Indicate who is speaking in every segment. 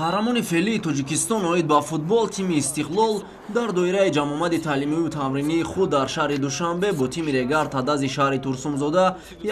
Speaker 1: Қаҳрамони феълии Тоҷикистон оид ба футбол тими Истиқлол дар доираи ҷамъомади таълимию тамринии худ дар шаҳри Душанбе бо тими Регар Тадази шаҳри Турсунзода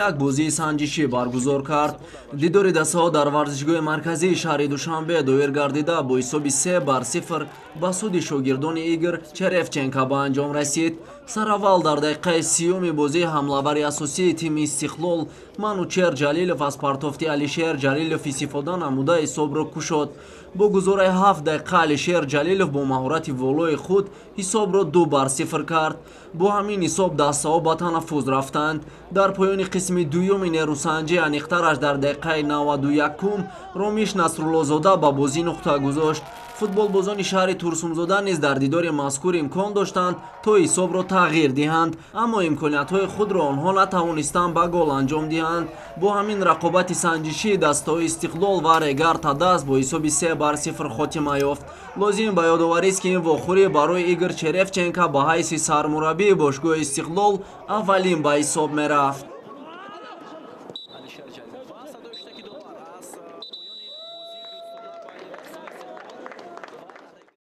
Speaker 1: як бозии санҷишӣ баргузор кард. Дидори дастаҳо дар варзишгоҳи марказии шаҳри Душанбе доир гардида бо ҳисоби 3-0 ба суди шогирдони Игор Черевченко ба анҷом расид. Сараввал дар дақиқаи 30-уми бозии ҳамлавари асосии тими Истиқлол Манучер Ҷалилов аз партофти Алишер Ҷалилов истифода намуда ҳисобро кушод. Бо гузораи 7 дақиқа Алишер Ҷалилов бо маҳорати волои худ ҳисобро 2-0 кард. Бо ҳамин ҳисоб дастаҳо ба танаффуз рафтанд. Дар поёни қисми дуюми нерӯсанҷӣ, аниқтараш дар дақиқаи 91-ум, Ромиш Насруллозода ба бозӣ нуқта гузошт. Футболбозони шаҳри Турсунзода низ дар дидори мазкур имкон доштанд то ҳисобро тағйир диҳанд, аммо имкониятҳои худро онҳо натавонистанд ба гол анҷом диҳанд. Бо ҳамин рақобати санҷишии дастаҳои Истиқлол ва Регар Тадаз бо ҳисоби 3-0 хотима ёфт. Лозим ба ёдоварист, ки ин вохӯрӣ барои Игор Черевченко ба ҳайси сармураббии бошгоҳи Истиқлол аввалин ба ҳисоб мерафт.